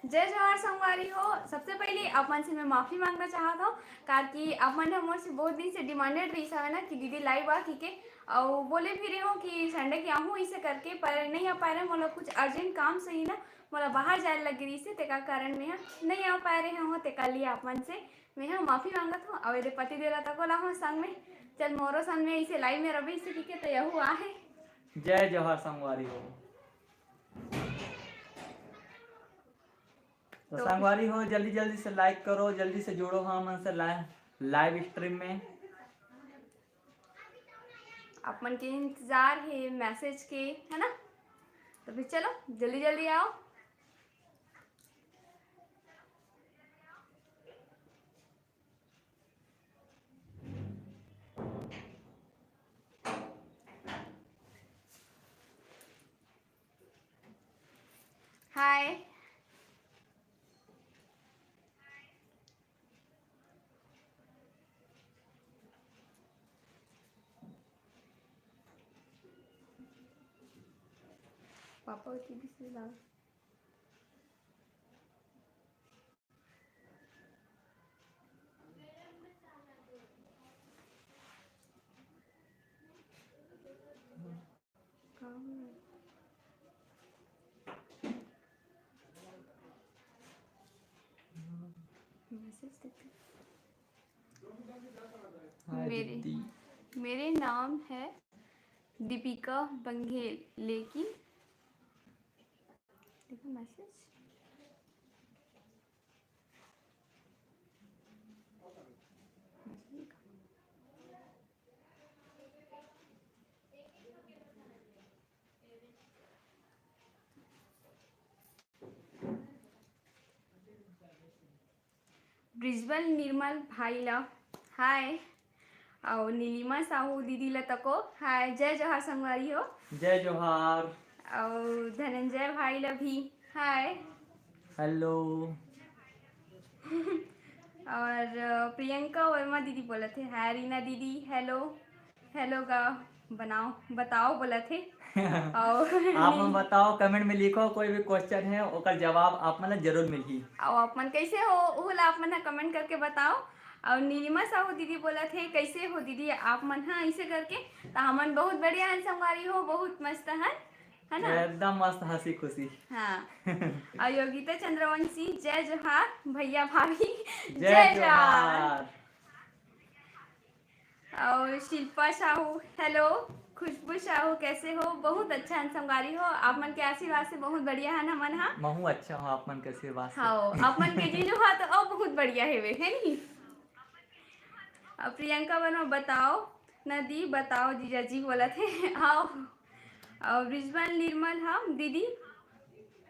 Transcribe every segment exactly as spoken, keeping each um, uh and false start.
जय जोहार संगवारी हो। सबसे पहले आप मन से मैं माफी मांगना चाहत हूँ, काकि आप मन ह मोर से बहुत दिन से डिमांडेड रहिस हवे ना कि दीदी लाइव आ कहिके, अउ बोले भी रहे हो कि संडे के आहूँ इसे करके, पर नहीं आ पाए रहे। मोला कुछ अर्जेंट काम से ही ना मोला बाहर जाए लग रही से, तेका कारण मैं ह नहीं आ पाए रहे हो। तेका लिए आप मन से मैं ह माफी मांगत हूँ। अउ एदे पति देव ला तको लाहूँ संग में, चल मोरो संग में इसे लाइव में रबे इसे कहिके, तो यहू आहे। जय जोहार संगवारी हो। तो तो संगवारी हो, जल्दी जल्दी से लाइक करो, जल्दी से जुड़ो हमन से लाइव, लाइव स्ट्रीम में। आप मन के इंतजार है मैसेज के, है ना? तो फिर चलो जल्दी जल्दी आओ। हाय। पापा की भी सलाह। मैसेज देते। हाय मेरे दीदी। मेरे नाम है दीपिका बंघेल, लेकिन देखो मैसेज। ब्रिजबल निर्मल भाई ला हाय, अउ नीलिमा साहू दीदी ला तको हाय। जय जोहार संगवारी हो। जय जोहार। अउ धनंजय भाई ला भी हाय। हेलो। और, अ, प्रियंका वर्मा दीदी बोलत हे, हाय रीना दीदी, हेलो। हेलो गा, बनाओ, बताओ बोलत हे। और आप मन बताओ, कमेंट में लिखो, कोई भी क्वेश्चन है, ओकर जवाब आप मन ला जरूर मिलही। अउ आप मन कैसे हो, ओहू ला आप मन ह कमेंट करके बताओ। और नीलिमा साहू दीदी बोलत हे, कैसे हो दीदी आप मन ह, ऐसे करके। तो हमन बहुत बढ़िया हन संगवारी हो, बहुत मस्त हन, है ना? एकदम मस्त, हंसी खुशी। हाँ। और योगिता चंद्रवंशी, जय जोहार भैया भाभी। जय जय जोहार। जोहार। और शिल्पा साहू, हेलो। खुशबू साहू, कैसे हो? बहुत अच्छा हन संगवारी हो, आप मन के आशीर्वाद से बहुत बढ़िया हन हमन हा। महू अच्छा हूँ, आप मन के आशीर्वाद से। हाँ, आप मन के जीजू हा तो और बहुत बढ़िया हेवे, है नी? अब प्रियंका वर्मा, बताओ न दी, बताओ जीजा जी बोलत हे। आओ। और ब्रिजबल निर्मल, हम दीदी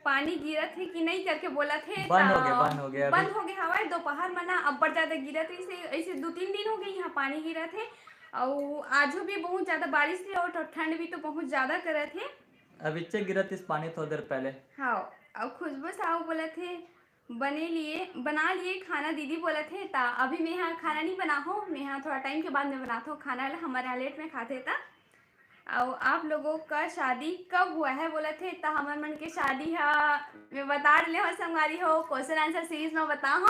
पानी गिरत हे कि नहीं करके बोलत हे, बंद हो ता गया, बंद हो गया अभी। बंद हो गया हवय। दोपहर में ना अब्बड़ ज्यादा गिरत रहिस हे, ऐसे दो तीन दिन हो गए यहाँ पानी गिरत हे। और आजो भी बहुत ज्यादा बारिश हे और ठंड भी तो बहुत ज्यादा करत हे। अब इच्चे गिरत इस पानी थोड़ी देर पहले। हाँ, और खुशबू साहू बोलत हे, बने लिए, बना लिए खाना दीदी बोलत हे, ता अभी मैं यहाँ खाना नहीं बना हो, मैं यहाँ थोड़ा टाइम के बाद में बनाता हूँ खाना ला, हमारे यहाँ लेट में खाते ता। और आप लोगों का शादी कब हुआ है बोलत हे, ता हमर मन के शादी हा, मैं बता ले हो संगवारी हो, क्वेश्चन आंसर सीरीज में बता हो,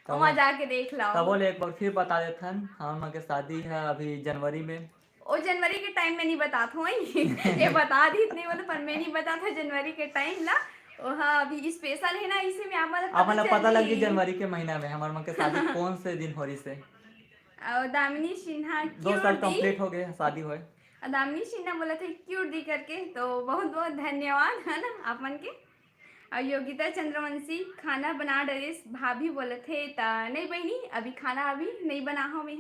तो वहाँ जाके देख लो। तब बोले एक बार फिर बता देथन, हमर मन के शादी है अभी जनवरी में। ओ जनवरी के टाइम में नहीं बतात हूँ, ये बता दी इतनी बोले, पर मैं नहीं बतात हूँ जनवरी के टाइम ला। ओ हाँ, अभी स्पेशल है ना, इसी में आप मतलब आप मतलब पता लग गई जनवरी के महीना में हमारे मन के शादी कौन से दिन हो रही से। और दामिनी सिन्हा दो साल complete हो गए शादी होए। और दामिनी सिन्हा बोलत हे क्यूट दी करके, तो बहुत बहुत धन्यवाद है ना आप मन के। और योगिता चंद्रवंशी, खाना बना डरेस भाभी बोलत हे, त नहीं बहिनी, अभी खाना अभी नहीं बना हो मैं।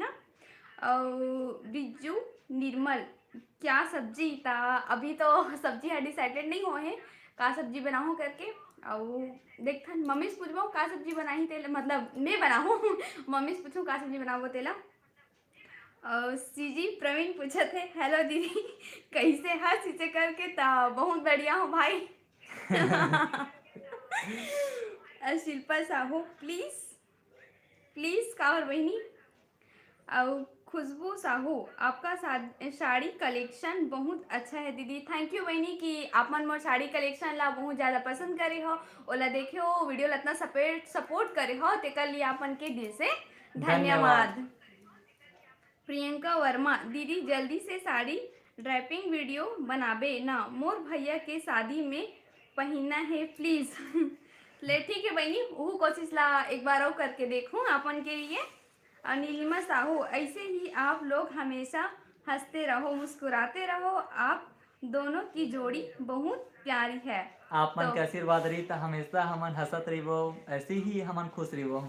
और बिज्जू निर्मल, क्या सब्जी? ता अभी तो सब्जी हा डिसाइडेड नहीं हो हे, का सब्जी बनाहूँ करके। और देखथन मम्मी से पूछबो का सब्जी बनाही तेला, मतलब मैं बनाहूँ। मम्मी से पूछूँ का सब्जी बनाबो तेला। और सीजी प्रवीण पूछत हे, हेलो दीदी, कैसे हस इसे करके? ता बहुत बढ़िया हो भाई। और शिल्पा साहू, प्लीज प्लीज काबर बहिनी। अउ खुशबू साहू, आपका सा-, साड़ी कलेक्शन बहुत अच्छा है दीदी। थैंक यू बहिनी कि आप मन मोर साड़ी कलेक्शन ला बहुत ज़्यादा पसंद करे हो, ओला देखे हो, वीडियो ला इतना सपोर्ट सपोर्ट करे हो, तेकर लिए आप मन के दिल से धन्यवाद। प्रियंका वर्मा, दीदी जल्दी से साड़ी ड्रैपिंग वीडियो बनाबे ना, मोर भैया के शादी में पहिनना है प्लीज। ले ठीक है बहिनी, वो कोशिश ला एक बार और करके देखूँ आपन के लिए। और नीलिमा साहू, ऐसे ही आप लोग हमेशा हंसते रहो, मुस्कुराते रहो, आप दोनों की जोड़ी बहुत प्यारी है। आप मन तो के आशीर्वाद रही तो हमेशा हमन हंसत रहिबो, ऐसे ही हमन खुश रहिबो।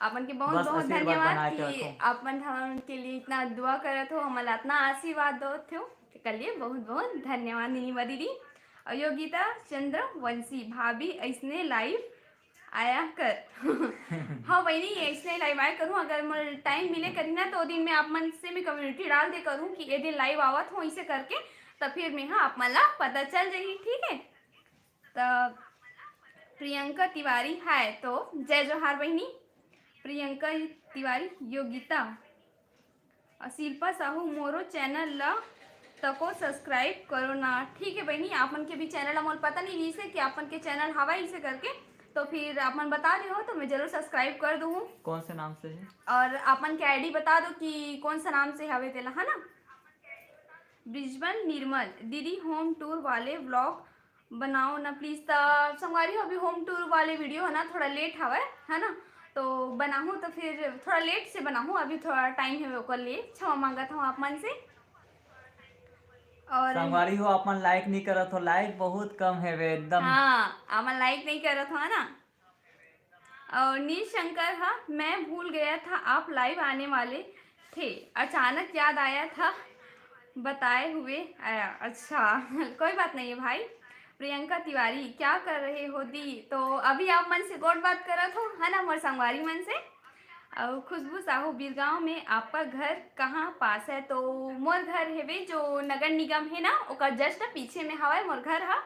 आप मन के बहुत बस बहुत आशीर्वाद धन्यवाद बनाए के कि रखो। आप मन हमन के लिए इतना दुआ करत हो, हमन ला इतना आशीर्वाद देत हो, तेकर लिए बहुत बहुत धन्यवाद नीलिमा दीदी। और योगिता चंद्रवंशी, भाभी ऐसने लाइव आया कर। हाँ बहिनी, ऐसने लाइव आया करूँ, अगर मोर टाइम मिले करी ना तो दिन में आप मन से मैं कम्युनिटी डाल दे करूँ कि ये दिन लाइव आवत हो, इसे करके तो फिर मैं हाँ आप मन ला पता चल जाही, ठीक है। तो प्रियंका तिवारी है तो जय जोहार बहिनी। प्रियंका तिवारी, योगिता और शिल्पा साहू, मोरो चैनल ला तको सब्सक्राइब करो ना। ठीक है बहिनी, आप मन के भी चैनल ला मोर पता नहीं रहिस हे कि आप मन के चैनल हवा इसे करके, तो फिर आप मन बता रहे हो तो मैं जरूर सब्सक्राइब कर दूँ। कौन से नाम से है? और आप मन के आईडी बता दो कि कौन सा नाम से हवे तेला, है ना। ब्रिजबन निर्मल, दीदी होम टूर वाले व्लॉग बनाओ ना प्लीज। त संगवारी हो, अभी होम टूर वाले वीडियो है ना, थोड़ा लेट हवय, है ना, तो बनाहूँ तो फिर थोड़ा लेट से बनाहूँ, अभी थोड़ा टाइम है ओकर लिए, क्षमा मांगत हूँ आप मन से। और संगवारी हो, आप मन लाइक नहीं करत हो, लाइक बहुत कम है वे एकदम। हाँ, आप मन लाइक नहीं करत हो, है ना। और नील शंकर हा, मैं भूल गया था आप लाइव आने वाले थे, अचानक याद आया था बताए हुए आया। अच्छा कोई बात नहीं है भाई। प्रियंका तिवारी, क्या कर रहे हो दी? तो अभी आप मन से गोठ बात करत हो, है ना, मोर संगवारी मन से। और खुशबू साहू, बीरगांव में आपका घर कहाँ पास है? तो मोर घर हेवे जो नगर निगम है ना, ओकर जस्ट पीछे में हवय मोर घर हा।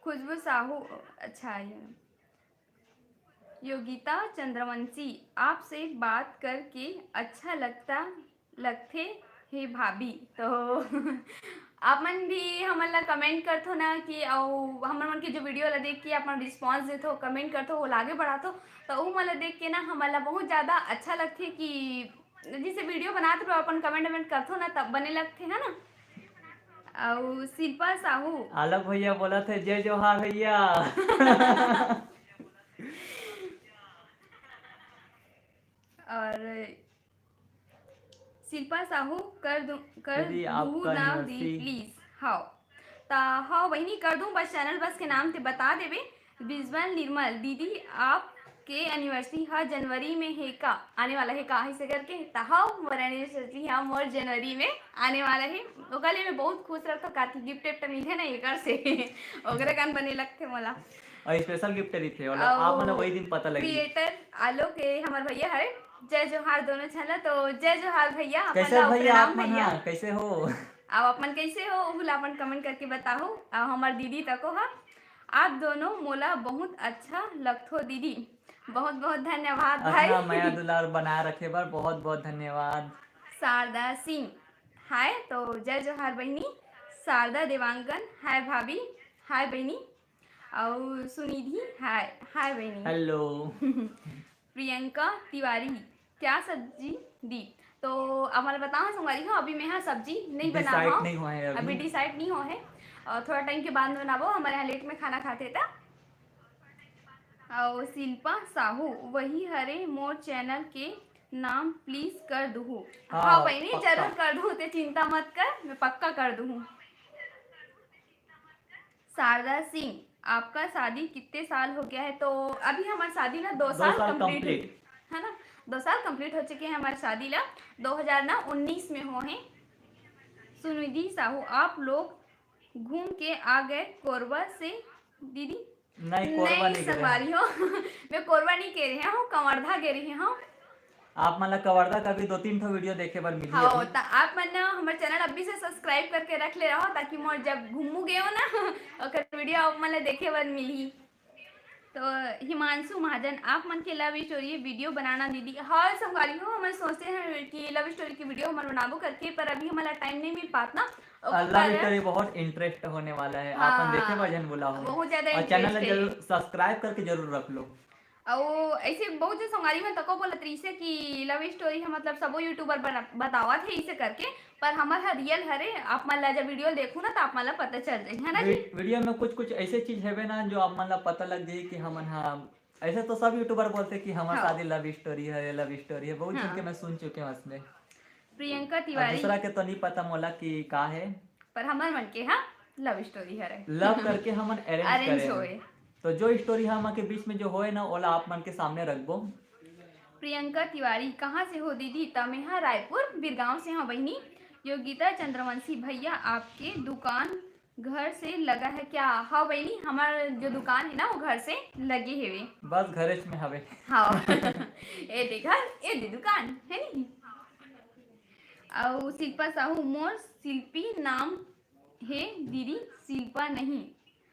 खुशबू साहू, अच्छा ये योगिता चंद्रवंशी, आपसे बात करके अच्छा लगता, लगथे हे भाभी। तो आप मन भी हमन ला कमेंट करथो ना कि, अउ हमन मन के जो वीडियो ला देख के आप मन रिस्पॉन्स देथो, कमेंट करथो, वो आगे बढ़ाथो, तो वो मन ला देख के ना हमन ला बहुत ज़्यादा अच्छा लगथे कि जैसे वीडियो बनात रहो, अपन कमेंट वमेंट करथो ना, तब बने लगथे, है ना। अउ शिल्पा साहू। आलोक भैया बोलत हे, "जय जोहार भैया।" और शिल्पा साहू, कर दूं, कर दीदी, दूं आपका नाम दी anniversary। प्लीज। हाँ, ता हाँ बहिनी, कर दूं, बस चैनल बस के नाम ते बता देबे। बिजवन निर्मल दीदी, आपके एनिवर्सरी हा जनवरी में हे का, आने वाला हे का, ऐसे करके। त हाँ, मोर एनिवर्सरी हा मोर जनवरी में आने वाला हे। ओकर लिए मैं बहुत खुश रहता, काकि गिफ्ट विफ्ट मिलथे ना एकर से। ओकरे कान बने लगथे मोला। और स्पेशल गिफ्ट रहिथे, मतलब अउ आप मन ला वही दिन पता लगी। क्रिएटर आलोक के हमर भैया हरे, जय जोहार दोनों झन ला। तो जय जोहार भैया, अपन कैसे ला भैया, प्रणाम आप मन भैया। हा? कैसे हो? अब अपन कैसे हो, ओहू ला अपन कमेंट करके बताओ। अब हमर दीदी तको हा, आप दोनों मोला बहुत अच्छा लगथो दीदी। बहुत बहुत धन्यवाद भाई। अपना मया दुलार बनाए रखे बर बहुत बहुत धन्यवाद। शारदा सिंह, हाय। तो जय जोहार बहिनी। शारदा देवांगन, हाय भाभी। हाय बहिनी। अउ सुनिधि, हाय। हाय बहिनी। हेलो। प्रियंका तिवारी, क्या सब्जी दी? तो अब मैं बताऊँ संगवारी हो, अभी मैं हा सब्जी नहीं बना डिसाइड हूँ। नहीं हुआ है अभी। अभी डिसाइड नहीं हुआ है, और थोड़ा टाइम के बाद में बनाबो। हमारे यहाँ लेट में खाना खाते था। और शिल्पा साहू, वही हरे मोर चैनल के नाम प्लीज कर दूहू। हाँ, हाँ बहिनी, पक्का। जरूर कर दूहू, ते चिंता मत कर, मैं पक्का कर दूहू। शारदा सिंह, आपका शादी कितने साल हो गया है? तो अभी हमार शादी ना दो दो साल साल कंप्लीट complete। है ना, दो साल कंप्लीट हो चुके हैं हमार शादी ला, दो हज़ार ना उन्नीस में हो हैं। सुनिधि साहू, आप लोग घूम के आ गए कोरबा से दीदी? नहीं, कोरबा नहीं, नहीं गए। संगवारी हो, मैं कोरबा नहीं कह रहे हूँ, कवर्धा कह रहे हूँ। आप मन ला कवर्धा का भी दो तीन ठो वीडियो देखे बर मिलही हाँ, अभी। त आप मन ना हमर चैनल अभी से सब्सक्राइब करके रख ले रहो, ताकि मोर जब घूमू गयो ना, ओकर वीडियो आप मन ला देखे बर मिलही। तो हिमांशु महाजन, आप मन के लव स्टोरी वीडियो बनाना दीदी। हाँ संगवारी हो, हमन सोचते हैं कि लव स्टोरी की वीडियो हमन बनाबो करके, पर अभी हमला टाइम नहीं मिल पात ना। ओकर लव कारण स्टोरी बहुत इंटरेस्ट होने वाला है। हाँ, आपन देखे बर झन भुलाहू। बहुत ज्यादा और चैनल इंटरेस्ट ला है। जरूर सब्सक्राइब करके जरूर रख लो। और ऐसे बहुत से संगवारी मन तको बोलत रहिसे कि लव स्टोरी है, मतलब सबो यूट्यूबर बना बतावत है इसे करके, पर हमर ह रियल हरे। आप मन ला जब वीडियो देखू ना तो आप मन ला पता चल जाही, है ना जी? वी- वीडियो में कुछ कुछ ऐसे चीज हेवे ना जो आप मन ला पता लग जाही कि हमन हा। ऐसे तो सब यूट्यूबर बोलते कि हमर हाँ। शादी लव स्टोरी है, लव स्टोरी है, बहुत झन हाँ। के मैं सुन चुके हूँ इसमें। प्रियंका अब तिवारी, दूसरा के तो नहीं पता मोला कि का है। पर हमर मन के हाँ लव स्टोरी हरे। लव करके हमन अरेंज अरेंज करे होए। हैं। तो जो स्टोरी हमन के बीच में जो होए ना, ओला आप मन के सामने रखबो। प्रियंका तिवारी, कहाँ से हो दीदी? त मैं हा रायपुर बिरगांव से हूँ बहिनी। योगिता चंद्रवंशी, भैया आपके दुकान घर से लगा है क्या? हाँ बहिनी, हमार जो दुकान है ना वो घर से लगे हेवे। बस घरेच में हवे। हाँ। ए दे घर, ए दे दुकान, है नी? अउ शिल्पा साहू, मोर शिल्पी नाम हे दीदी, शिल्पा नहीं।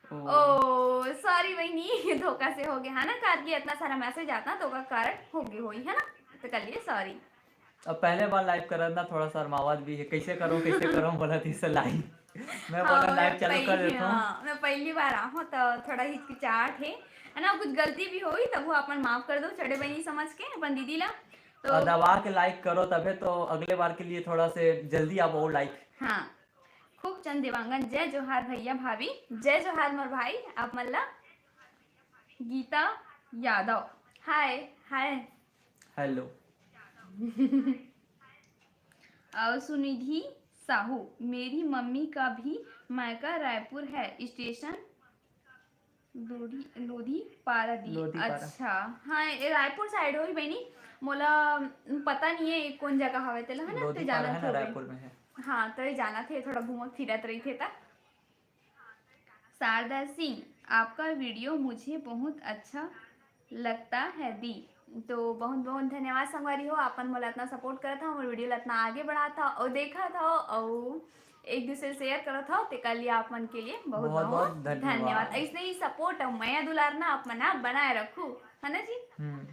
ओ, ओ सॉरी बहिनी, धोखा से हो गया है ना, काट के इतना सारा मैसेज आता तो का कारण हो गई होई है ना, तो कर लिए सॉरी। अब पहले बार लाइव करत ना, थोड़ा शर्मावत भी है, कैसे करूँ कैसे करूँ बोला थी से लाइव। मैं हाँ, बोला मैं लाइव चालू कर पहली, देता हूँ। हाँ, मैं पहली बार आहूँ तो थोड़ा हिचकिचाहट है, है ना, कुछ गलती भी होई तब वो अपन माफ कर दो, छोटे बहनी समझ के अपन दीदी ला। तो और दबा के लाइक करो, तबे तो अगले बार के लिए थोड़ा से जल्दी आप वो लाइक। हाँ, खूब चंद देवांगन, जय जोहार भैया भाभी, जय जोहार मोर भाई, आप मन ला। गीता यादव, हाय हाय। हेलो। और सुनिधि साहू, मेरी मम्मी का भी मायका रायपुर है, स्टेशन लोधी लोधी पारा दी। लोधी पारा। अच्छा, हाँ, ये रायपुर साइड होही बहनी, मोला पता नहीं है ये कौन जगह हवे तेला, है ना? लोधी ते पारा जाना है ना, थे रायपुर में है। हाँ, तो ये जाना थे, थोड़ा घूमत फिरत रही थे ता। शारदा सिंह, आपका वीडियो मुझे बहुत अच्छा लगता है दी। तो बहुत बहुत धन्यवाद संगवारी हो, आपन मोला इतना सपोर्ट करत हो, हमर वीडियो ला इतना आगे बढ़ात हो और देखत हो और एक दूसरे शेयर करत हो, तेकर लिए आप मन के लिए बहुत बहुत बहुत बहुत धन्यवाद। धन्यवाद। ऐसे ही सपोर्ट और मया दुलार ना आप मन आप बनाए रखू, है ना जी? हम्म।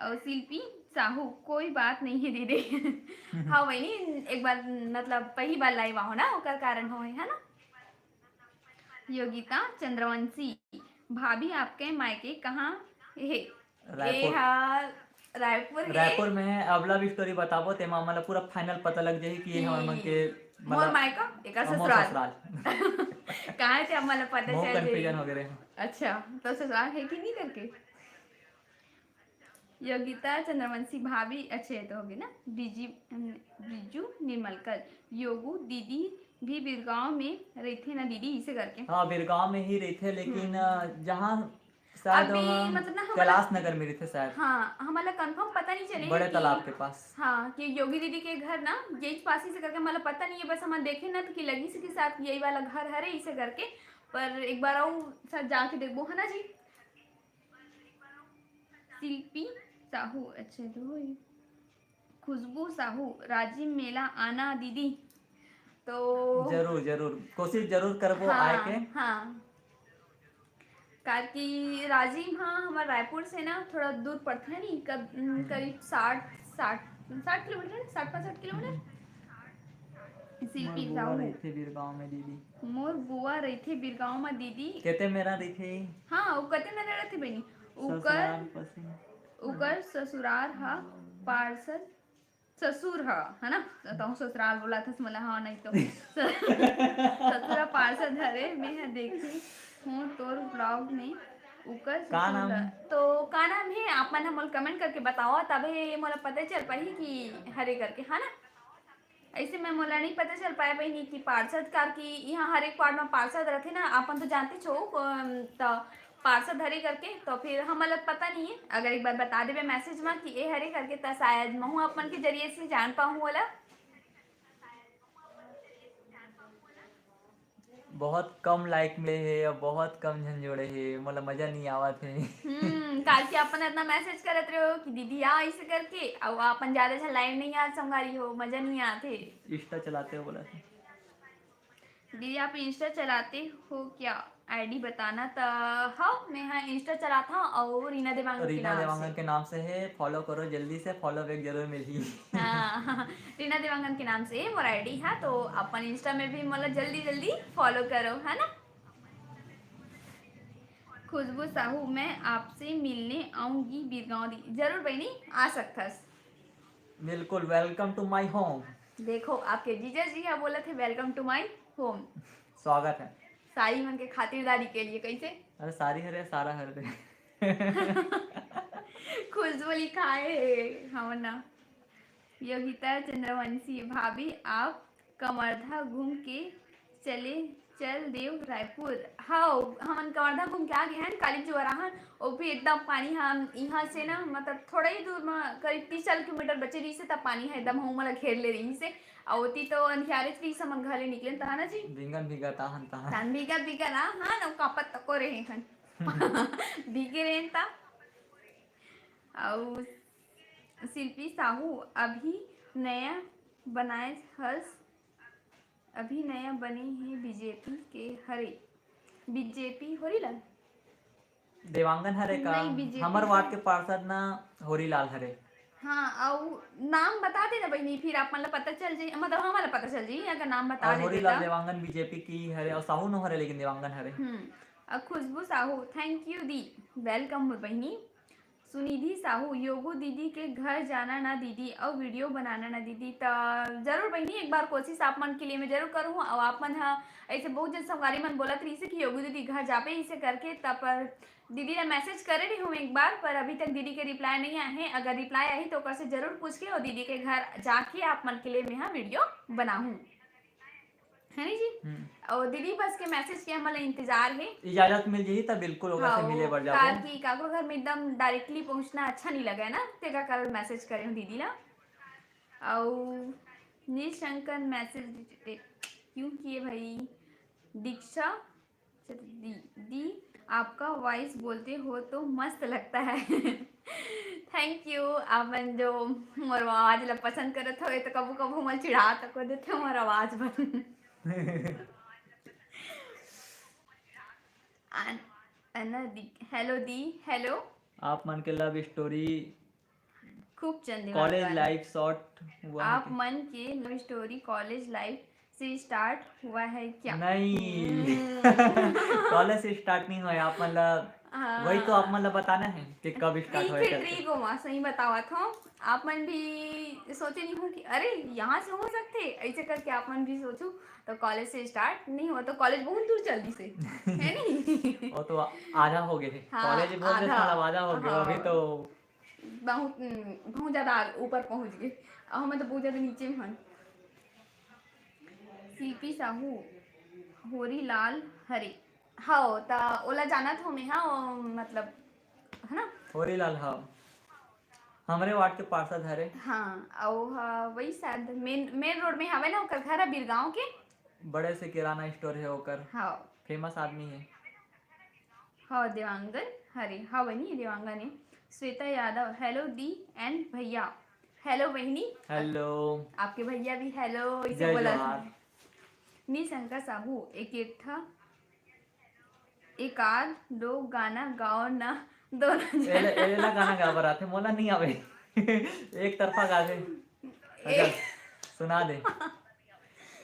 और शिल्पी साहू, कोई बात नहीं है दीदी। हाँ वही, एक बार मतलब पहली बार लाइव आहो ना, ओकर कारण हो है ना। योगिता चंद्रवंशी, भाभी आपके मायके कहाँ है? रायपुर। ए हा रायपुर है। रायपुर में है। अब लव स्टोरी बताबो ते मामा ला पूरा फाइनल पता लग जाही कि ये हमर मन के मोर मायका, एकर मोर ससुराल। ससुराल। कहाँ से हमारा पता बहुत चल कंफ्यूजन जाही? हो गए रहे। अच्छा, तो ससुराल है कि नहीं करके? योगिता चंद्रवंशी भाभी, अच्छे तो होगी ना। बीजी, अम, बीजू निर्मलकर, योगू दीदी भी बिरगांव में रहते ना दीदी, इसे करके। हाँ, बिरगांव में ही रहते, लेकिन अ, जहाँ शायद अभी वहाँ मतलब ना हमारा कैलाश नगर में रहते शायद। हाँ, हमारा कंफर्म पता नहीं चले बड़े कि तालाब के पास। हाँ, कि योगी दीदी के घर ना यही पास ही से करके, मतलब पता नहीं है, बस हम देखे ना तो कि लगी से के साथ यही वाला घर हरे इसे करके, पर एक बार आओ साथ जाके देखबो, है ना जी? शिल्पी साहू, अच्छे तो होई। खुशबू साहू, राजिम मेला आना दीदी। तो जरूर जरूर कोशिश जरूर करबो हाँ, आए के। हाँ, काकि राजिम हाँ हमार रायपुर से ना थोड़ा दूर पड़ता है नी, कब, उम, करीब साठ साठ साठ किलोमीटर, साठ पैंसठ किलोमीटर। शिल्पी मोर बुआ साहू, रहते बिरगांव में दीदी। मोर बुआ रहते बिरगांव में दीदी। कहते मेरा रहते। हाँ, वो कहते मेरा रहते बनी। उकर ससुराल पसंद। उकर ससुराल हा पार्षद ससुर हा, है ना? तो ससुराल बोला था मला, हाँ नहीं तो ससुरा पार्षद हरे। मैं हा देखी हूँ तोर ब्लॉग में उकर का ससुर नाम ला। है? तो का नाम है, आप मन मोला कमेंट करके बताओ, तबे मोला पता चल पाही कि हरे करके, है ना? ऐसे में मोला नहीं पता चल पाए बहिनी कि पार्षद कार की यहाँ हर एक वार्ड में पार्षद रहते ना, अपन तो जानते छो। अम, तो पार्षद हरे करके, तो फिर हमला पता नहीं है। अगर एक बार बता देवे मैसेज में कि ए हरे करके, तो शायद महू अपन के जरिए से जान पाऊँ वाला। बहुत कम लाइक मिले हे और बहुत कम झन जोड़े हे, मोला मजा नहीं आवत हे। हम्म, काल के अपन इतना मैसेज करत रहे हो कि दीदी आ ऐसे करके, अब अपन ज्यादा झन लाइव नहीं आ संगारी हो, मजा नहीं आते। इंस्टा चलाते हो बोला था। दीदी, आप Insta चलाते हो क्या? आईडी बताना। त हाँ, मैं हाँ Insta चलात हूँ और रीना देवांगन के रीना नाम देवांगन से। के नाम से है, फॉलो करो जल्दी से, फॉलो बैक जरूर मिलही। हाँ, रीना देवांगन के नाम से मोर आईडी है, तो अपन Insta में भी मोला जल्दी जल्दी फॉलो करो, है ना? खुशबू साहू, मैं आपसे मिलने आऊंगी बीरगांव दी। जरूर बहनी, आ सकथस। बिल्कुल, welcome to my home। देखो, आपके जीजा जी हा बोलत हे, welcome to my home। स्वागत है। सारी मन के खातिरदारी के लिए। कैसे? अरे सारी हरे, सारा हरे। खुशबू लिखाए हे, हाँ ना। योगिता चंद्रवंशी, भाभी आप कवर्धा घूम के चले, चल देव रायपुर। हाँ, हमन कवर्धा घूम के आ गे हन, काली जुआरा हन। वो भी एकदम पानी, हम यहाँ से ना, मतलब, थोड़ा ही दूर में, करीब तीस चालीस किलोमीटर बचे रहिस हे, तब पानी है एकदम हमन ला घेर ले रहिस हे। और ओती तो अंधियारेच रहिस, हमन घर ले निकलेन तहाँ ना जी। भींगन भींगत आहन तहाँ। तन भींगत भींगत ना, हाँ ना, कांपत तको रहे हन। भीगे रहेन ता। अउ शिल्पी साहू, अभी नया बनाए हस, अभी नया बने हे, बीजेपी के हरे। बीजेपी होरी लाल? देवांगन हरे का? नहीं, बीजेपी हमर वार्ड के। के पार्षद ना होरी लाल हरे। हाँ, अउ नाम बता देना बहिनी, फिर आप मन ला पता चल जाई, मतलब हमन ला पता चल जाई अगर नाम बता और देते होरी लाल त। देवांगन बीजेपी की हरे और साहू नो हरे, लेकिन देवांगन हरे। हम्म, अउ खुशबू Sahu, thank you di, welcome मोर बहिनी। सुनिधि साहू, योगू दीदी के घर जाना ना दीदी, अउ वीडियो बनाना ना दीदी। त जरूर बहिनी, एक बार कोशिश आप मन के लिए मैं जरूर करूँ। और आप मन हा ऐसे बहुत जन संगवारी मन बोलत रहिस हे कि योगू दीदी घर जाबे इसे करके, तब पर दीदी ला मैसेज करे रही हूँ एक बार, पर अभी तक दीदी के रिप्लाई नहीं आए हैं। अगर रिप्लाई आही तो ओकर से जरूर पूछ के और दीदी के घर जाके आप मन के लिए मैं हा वीडियो बनाहूँ, है नी जी? हम्म। और दीदी बस के मैसेज के हमन ला इंतजार है। इजाजत मिल जाही त बिल्कुल ओकर से हाँ, मिले बर जाबो। काबर कि काकरो घर में एकदम डायरेक्टली पहुंचना अच्छा नहीं लगे ना, तेकर कारण मैसेज करे हूँ दीदी ला। और निशंकन मैसेज क्यों किए भाई? दीक्षा दी, दी, आपका वॉइस बोलते हो तो मस्त लगता है। Thank you. आप मन जो मोर आवाज ला पसंद करत हो, तो कबू कबू मोर चिढ़ा तको देते हो मोर आवाज बर। अन-, अना दी, हेलो दी, हेलो। आप मन के लव स्टोरी खूब चंदीवाल कॉलेज वाला। लाइफ शॉर्ट हुआ है आप क्या? मन के लव स्टोरी कॉलेज लाइफ से स्टार्ट हुआ है क्या? नहीं। हम्म। कॉलेज से स्टार्ट नहीं हुआ है, आप मन ला, हाँ। वही तो आप मन ला बताना है कि कब स्टार्ट ठीक हुआ है, करके। ठीक हो, माँ, सही बतावत हो। आप मन भी सोचे नहीं हो कि अरे, यहाँ से हो सकते, ऐसे करके आप मन भी सोचो, तो कॉलेज से स्टार्ट नहीं हुआ, तो कॉलेज बहुत दूर चल दी से, है नहीं? वो तो आधा हो गए थे। हाँ, कॉलेज बोल रहे आधा। मतलब आधा हो गया, हाँ। अभी तो बहुत, हम्म, बहुत ज्यादा आग-, ऊपर पहुंच गए। अब हमें तो बहुत ज्यादा नीचे में हन। शिल्पी साहू, होरी लाल हरे। हाँ, त ओला जानत हो मैं, हाँ, ओ, मतलब, है ना? होरी लाल, हाँ। हमरे वार्ड के पार्षद हरे। हाँ, अउ, हाँ, वही शायद मेन, मेन रोड में हवे ना, ओकर घर है बीरगांव के। बड़े से किराना स्टोर है ओकर। हाँ। फेमस आदमी है। हाँ, देवांगन हरे, हाँ, वही देवांगन है। Shweta Yadav, hello di and भैया। हेलो बहिनी। हेलो। आपके भैया भी हेलो, इसे जय बोला जोहार। था। निशंका साहू, एक, एक ठा, एक आध दो गाना गाओ ना, दोनों जन। एले, एले ला गाना गाबर आथे, मोला नहीं आवे। एक तरफा गाथे। ए- अच्छा, सुना दे।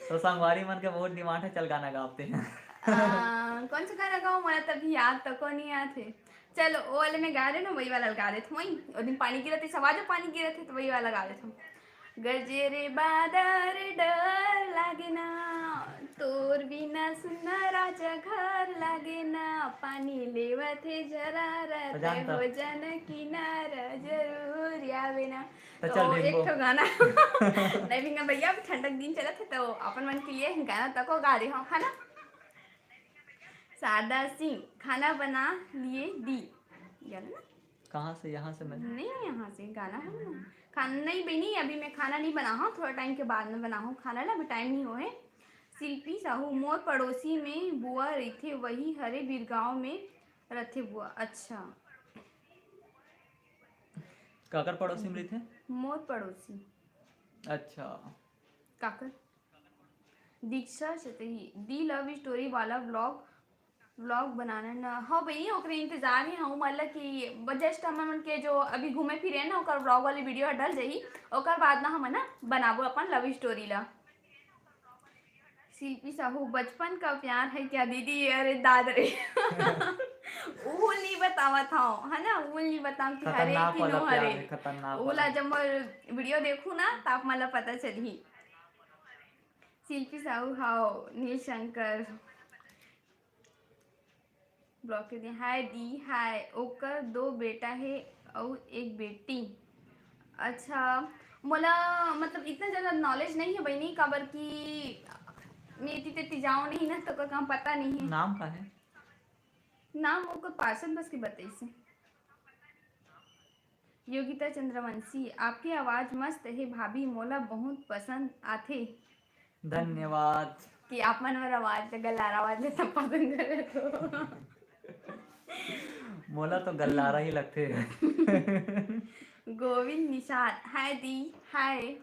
तो संगवारी मन के बहुत डिमांड है, चल गाना गावते हैं। आ, कौन सा गाना गाओ, मोला तभी याद तको नहीं आथे। चलो, वो वाले में गा रहे ना, वही वाला गा देत हूँ। वही, वो दिन पानी गिरत है, सब आज पानी गिरत है, तो वही वाला गा देत हूँ। गरजे रे बादर डर लागे ना, तोर बिना सुन्ना राजा घर लागे ना, पानी लेवत हे झरारत, सजान तब। हो जाना किनारा जरूर आवे ना। तो तो चल एक भेंगो। ठो गाना। नहीं भिंगा भैया, अभी ठंडक दिन चलत है, तो अपन मन के लिए गाना तको गा रहे हो, है ना? शारदा सिंह, खाना बना लिए दी। ये वाला ना? कहाँ से? यहाँ से मैं नहीं, यहाँ से गाना है ना। खाना नहीं बनी, अभी मैं खाना नहीं बना हूँ, थोड़ा टाइम के बाद में बना हूँ खाना ना, अभी टाइम नहीं हो है। शिल्पी साहू, मोर पड़ोसी में बुआ रहिथे, वही हरे बीरगांव में रथे बुआ। अच्छा। काकर पड़ोसी में रहिथे? मोर पड़ोसी। अच्छा। काकर? दीक्षा सतही, दी लव स्टोरी वाला व्लॉग, व्लॉग बनाना ना। हाँ बहिनी, ओकरे इंतजार ही हूँ, मतलब कि जस्ट हमन मन के जो अभी घूमे फिरे ना, ओकर व्लॉग वाली वीडियो डल जाही, ओकर बाद ना हमन ना बनाबो अपन लव स्टोरी ला। शिल्पी साहू, बचपन का प्यार है क्या दीदी? अरे दाद रे। वो नहीं बतावत हूँ, है ना, वो नहीं बताऊँ कि हरे खतरनाक कि वाला नो प्यार हरे। है, खतरनाक वो वाला। ला जब मैं वीडियो देखूँ ना, तो आप मतलब पता चलही। शिल्पी साहू, हाओ, नील शंकर। ब्लॉक कर दिया। हाय दी, हाय। ओकर दो बेटा हे अउ एक बेटी। अच्छा, मोला मतलब इतना ज्यादा नॉलेज नहीं है बहिनी, काबर कि मैं एती तेती जाओ नहीं ना, तो का काम पता नहीं है। नाम का है? नाम ओकर पार्षद बस के बताइस हे। योगिता चंद्रवंशी, आपके आवाज मस्त हे भाभी, मोला बहुत पसंद आथे। धन्यवाद। कि आप मन मोर आवाज ले, गल्लारा आवाज ले सब पसंद करे तो। मोला तो गल्लारा ही लगथे। गोविंद निषाद, हाय दी, हाय।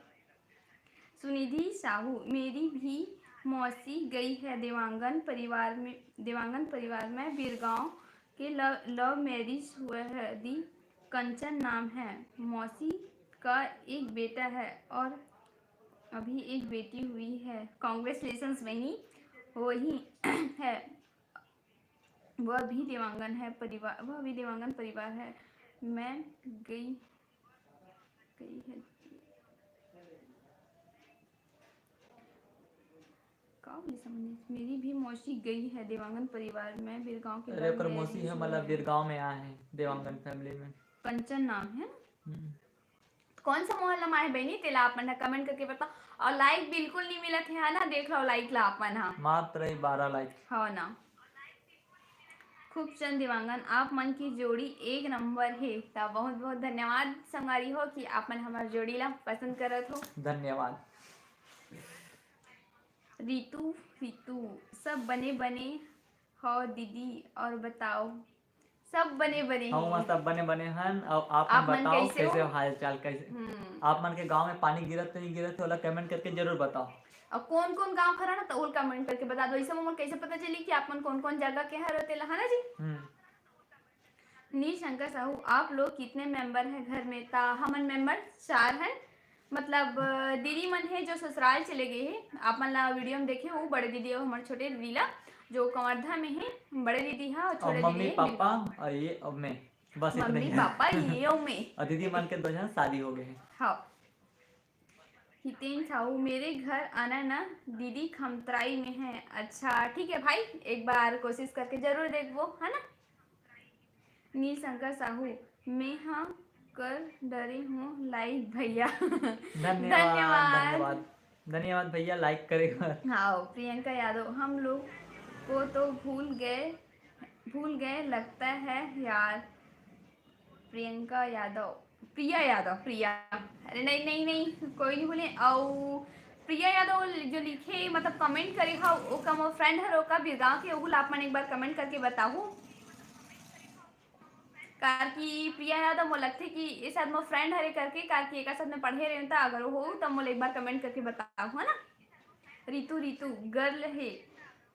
सुनिधि साहू, मेरी भी मौसी गई है देवांगन परिवार में, देवांगन परिवार में बीरगांव के लव, लव मैरिज हुआ है दी, कंचन नाम है। मौसी का एक बेटा है और अभी एक बेटी हुई है। कॉन्ग्रेचुलेशंस बहिनी, वही है, वह भी देवांगन है परिवार, वह भी देवांगन परिवार है। मैं गई, गई है, का बोली समझ नहीं। मेरी भी मौसी गई है देवांगन परिवार में, बीरगांव के अरे, लव ओकर मौसी मैरिज है, हुआ मतलब है। बीरगांव में आए हैं देवांगन फैमिली में। कंचन नाम है। हम्म। कौन सा मोहल्ला में आए बहनी, तेला आप मन कमेंट करके बताओ। और लाइक बिल्कुल नहीं मिलत है, है ना, देख लो लाइक ला आप मन हा। मात्र ही बारह लाइक। हो ना। खूबचंद देवांगन, आप मन की जोड़ी एक नंबर हे। त बहुत बहुत धन्यवाद संगवारी हो कि आप मन हमार जोड़ी ला पसंद करत हो। धन्यवाद। रितु, रितु, सब बने बने हो दीदी, और बताओ? सब बने बने हम हे। सब बने बने हन। और आप आप मन मन बताओ कैसे कैसे हो? हो हाल चाल, कैसे हम्म। आप मन के गांव में पानी गिरत तो नहीं गिरत, ओला कमेंट करके जरूर बताओ। और कौन कौन गांव हरा ना, तो ओला कमेंट करके बता दो। इसे मोला कैसे पता चली कि आप मन कौन कौन जगह के हरो तेला, है ना जी? हम्म। नील शंकर साहू, आप लोग कितने मेंबर हैं घर में? ता हमन मेंबर चार हैं। मतलब, अ, दीदी मन हे जो ससुराल चले गए हे, आप मन ला वीडियो में देखे हो, बड़े दीदी और हमारे छोटे दीदी ला, जो कवर्धा में हे, बड़े दीदी हा और और छोटे दीदी मम्मी हे, पापा और ये और मैं, बस इतने मम्मी ही हैं। पापा ये और मैं। और दीदी मन के दो जन शादी हो गए हैं। हाँ। हितेन साहू, मेरे घर आना ना दीदी, खमतराई में है। अच्छा ठीक है भाई, एक बार कोशिश करके जरूर देखबो, है ना। नील शंकर साहू, मैं हा कर डरे हूँ लाइक भैया। धन्यवाद, धन्यवाद। धन्यवाद, धन्यवाद भैया लाइक करे बर। हाँ, प्रियंका यादव, हम लोग को तो भूल गए, भूल गए लगता है यार। प्रियंका यादव, प्रिया यादव, प्रिया, अरे नहीं नहीं नहीं, कोई नहीं बोले। और प्रिया यादव जो लिखे मतलब कमेंट करे हा, ओका मोर फ्रेंड हर ओका बिरगांव के, ओहू ला आप मन एक बार कमेंट करके बताहू। कार कि प्रिया यादव मोला लगथे कि ये शायद मोर फ्रेंड हरे करके, कार कि एकर साथ में पढ़े रहे त अगर हो त मोला एक बार कमेंट करके बताहू, है ना। रितु, रितु गर्ल हे।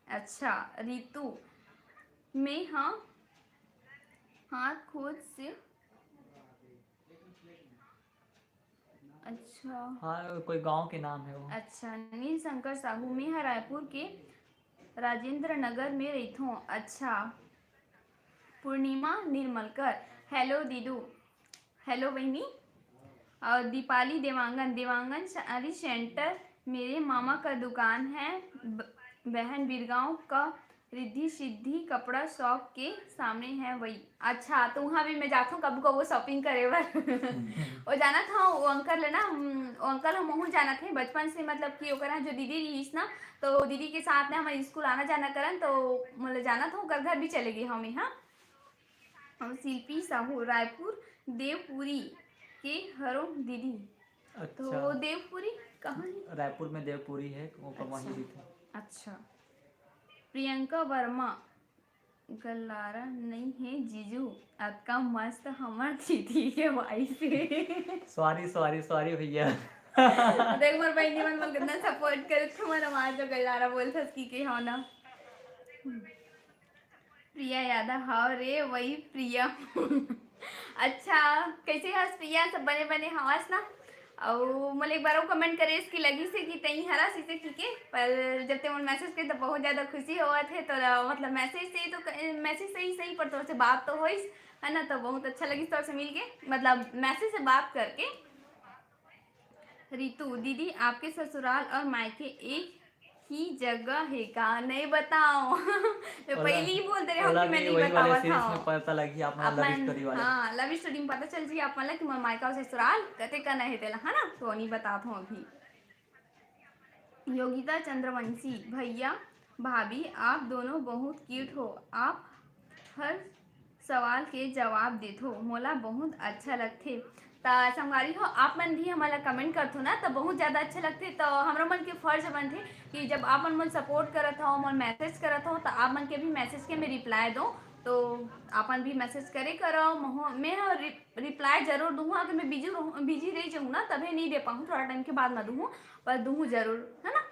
अच्छा रितु, मैं हाँ हाथ खुद से, अच्छा। हाँ, कोई गांव के नाम है वो। अच्छा, नील शंकर साहू, मैं हा रायपुर के राजेंद्र नगर में रहिथों। अच्छा, पूर्णिमा निर्मलकर, हेलो दीदू, हेलो बहनी। और दीपाली देवांगन, देवांगन साड़ी सेंटर मेरे मामा का दुकान है, ब-, बहन बीरगांव का रिद्धि सिद्धि कपड़ा शॉप के सामने है वही। अच्छा, तो वहाँ भी मैं जाथों कभू कभू शॉपिंग करे बर। वो जानत हव, वो अंकल है ना, हम्म, वो अंकल हम वहू जानत हे बचपन से, मतलब कि ओकर यहाँ जो दीदी रहिस ना, तो दीदी के साथ में हमारे स्कूल आना जाना करन, तो मतलब जानत हव, ओकर घर भी चले गए हम यहाँ। और शिल्पी साहू रायपुर देवपुरी के हरो दीदी। अच्छा। तो देवपुरी कहाँ है? रायपुर में देवपुरी है, वो वहीं अच्छा। भी थे। अच्छा। प्रियंका वर्मा, गल्लारा नहीं है जीजू, अतका मस्त हमर दीदी के वाइफ है। सॉरी, सॉरी, सॉरी भैया। देख मोर बहिनी मन, मन कितना सपोर्ट करत हे, मोर आवाज जो गजारा बोलथस कि के हो ना। प्रिया यादव, हाँ रे, वही प्रिया। अच्छा, कैसे हस प्रिया? सब बने बने हवस ना? अउ मोला एक बार वो कमेंट करेस कि लगिस हे कि तई हरस इसे ठीक है, पर जब ते मोला मैसेज करे तो बहुत ज्यादा खुशी होवत हे। तो मतलब मैसेज से तो, मैसेज से ही सही, पर तोर से बात तो होइस है ना, तो बहुत अच्छा लगिस तोर से मिलके, मतलब मैसेज से बात करके। रितु दीदी, आपके ससुराल और मायके एक ही जगह हे का? नहीं बताओ। मैं पहले ही बोल दे रहे हूँ कि मैं नहीं बतावत हूँ। पता लगी आप मन लव स्टोरी वाले। हाँ, लव स्टोरी में पता चल जी आप मन ला कि मोर मायका और ससुराल कते कना हे तेला, है ना? तो नहीं बतात हूँ अभी। योगिता चंद्रवंशी, भैया भाभी आप दोनों बहुत क्यूट हो, आप हर सवाल के जवाब देथो, मोला बहुत अच्छा लगथे। त संगवारी हो, आप मन भी हमन ला कमेंट करथो ना, त बहुत ज्यादा अच्छा लगथे। त हमरो मन के फर्ज बनथे कि जब आप मन मोला सपोर्ट करत हो, मोला मैसेज करत हो, त आप मन के भी मैसेज के मैं रिप्लाई दो। तो आप मन भी मैसेज करे करो, महो- मैं ह रि-, रिप्लाई जरूर दूहूँ। अगर मैं बिजी रहूँ, बिजी रह जाऊँ ना, तभे नहीं दे पाऊँ, थोड़ा टाइम के बाद में दूहूँ, पर दूहूँ जरूर, है ना?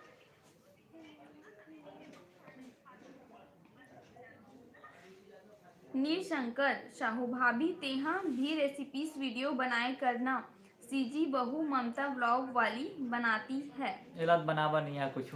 नीलशंकर साहू, भाभी तेहा भी रेसिपीज वीडियो बनाए करना, सीजी बहू ममता व्लॉग वाली बनाती है। एला तो बनावा नहीं है कुछ।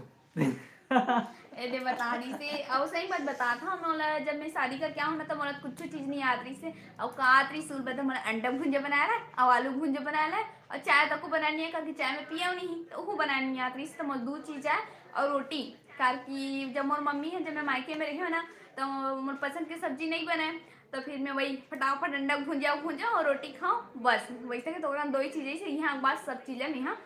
ए दे बता रही से, अउ सही मत बता था मोला, जब मैं शादी करके आऊँ ना, तो मोला कुछ चीज नहीं याद रही से। अउ का आत रही सुर बता, मोला अंडा भुंजा बनाए ला, अउ आलू भुंजा बनाए ला, अउ चाय तको बनानी है, क्योंकि चाय में पिया नहीं, तो वो बनानी नहीं आत रही से। तो मोला दो चीज है, अउ रोटी, क्योंकि जब मोर मम्मी है, जब मैं मायके में रही हूँ ना, तो मोर पसंद के सब्जी नहीं बनाए, तो फिर मैं वही फटाफट अंडा भुंजा भुंजा और रोटी खाओ, बस वैसे के तो ओकरा दो ही चीजें से यहाँ बात सब चीजें मैं यहाँ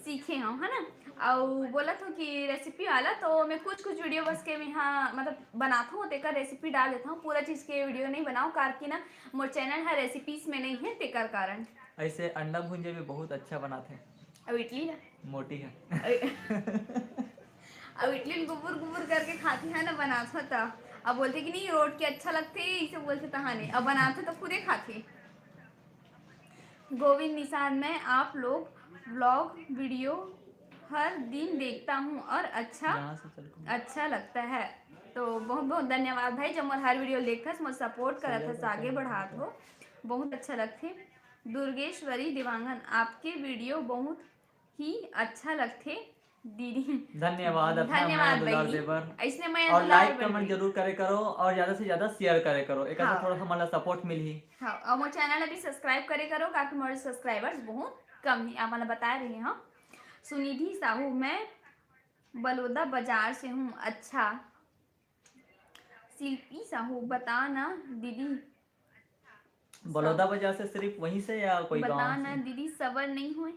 सीखे हूँ, है ना। अउ बोलत हूँ कि रेसिपी वाला तो मैं कुछ कुछ वीडियो बस के मैं यहाँ मतलब बनात हूँ, तेकर रेसिपी डाल देता हूँ, पूरा चीज के वीडियो नहीं बनाओ, कार की ना मोर चैनल है रेसिपीज में नहीं है, तेकर कारण। ऐसे अंडा भुंजे भी बहुत अच्छा बनाते हैं। अब इडली ला मोटी है। अब इडली ल गुबुर गुबुर करके खाथे है ना, बनाथो त। अब बोलथे कि नहीं, रोट के अच्छा लगथे, इसे बोलथे तहाने। अब बनाथो त खुदे खाथे। गोविंद निषाद, मैं आप लोग व्लॉग वीडियो हर दिन देखता हूँ और अच्छा, अच्छा लगता है। तो बहुत बहुत धन्यवाद भाई, जो मोर हर वीडियो देखथस, मोर सपोर्ट करत हस, आगे बढ़ात हो, बहुत अच्छा लगथे। दुर्गेश्वरी देवांगन, आपके वीडियो बहुत ही अच्छा लगथे दीदी। धन्यवाद, अतना धन्यवाद मया दुलार बहिनी। दे बर। ऐसने मया और दुलार like, बहिनी। Comment जरूर करे करो और ज्यादा से ज्यादा शेयर करे करो, एक हाँ। थोड़ा हमन ला सपोर्ट मिलही। हाँ, और मोर चैनल अभी सब्सक्राइब करे करो, काकि मोर सब्सक्राइबर्स बहुत कम है, आप मन ला बताए रहे हम। सुनिधि साहू, मैं बलौदा बाजार से हूँ। अच्छा, शिल्पी साहू, बता ना दीदी, बलौदा बाजार से सिर्फ वहीं से या कोई बता गाँव ना से? दीदी, सबर नहीं होए,